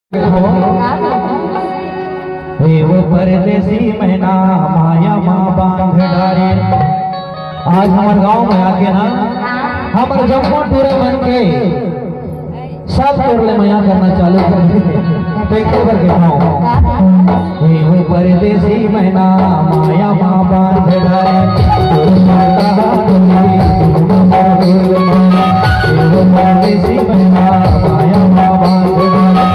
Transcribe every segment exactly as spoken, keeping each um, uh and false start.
हे वो परदेसी मैना, माया मा बांध डारे। आज हमर गांव में आके ना, हमर जम्मो टूरा मन के सब तोर ले मया करना चालू कर दे। देखो बर के भाव। हे वो परदेसी मैना, माया मा बांध डारे। हे वो परदेसी मैना, माया मा बांध डारे।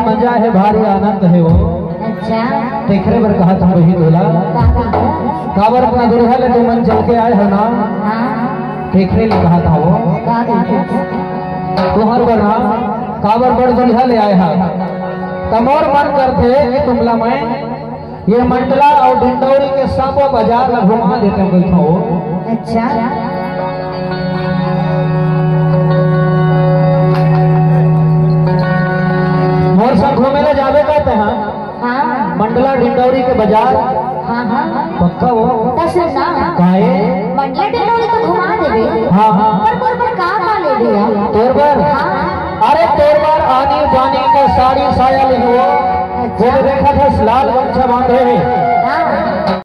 मजा हे, भारी आनंद हे वो। अच्छा। तेखरे बर कहत हंव बहिनी तोला। का कहिथे? काबर अपना दुल्हा ले तुमन चल के आए हो ना? हाँ। तेखरे ले कहत हंव वो। का कहिथे? तुंहर बर ना, काबर बड़ दुल्हा ले आए हा। त मोर मन करथे कि तुमला मैं ये मंडला अउ डिंडौरी के सबो बाजार ला घुमा देतेंव कहिथंव वो। अच्छा। मोर संग घूमे ला जाबे का तेहा? हाँ। मंडला डिंडौरी के बाजार। हाँ, हाँ। पक्का वो? त सुन ना। काहे? मंडला डिंडौरी तो घुमा देबे। हाँ, हाँ। पर मोर बर का का लेबे यार? तोर बर? हाँ। अरे तोर बर आनी बानी के साड़ी साया लेहूं वो। अच्छा। वो देखत हस लाल गमछा बांधे हे।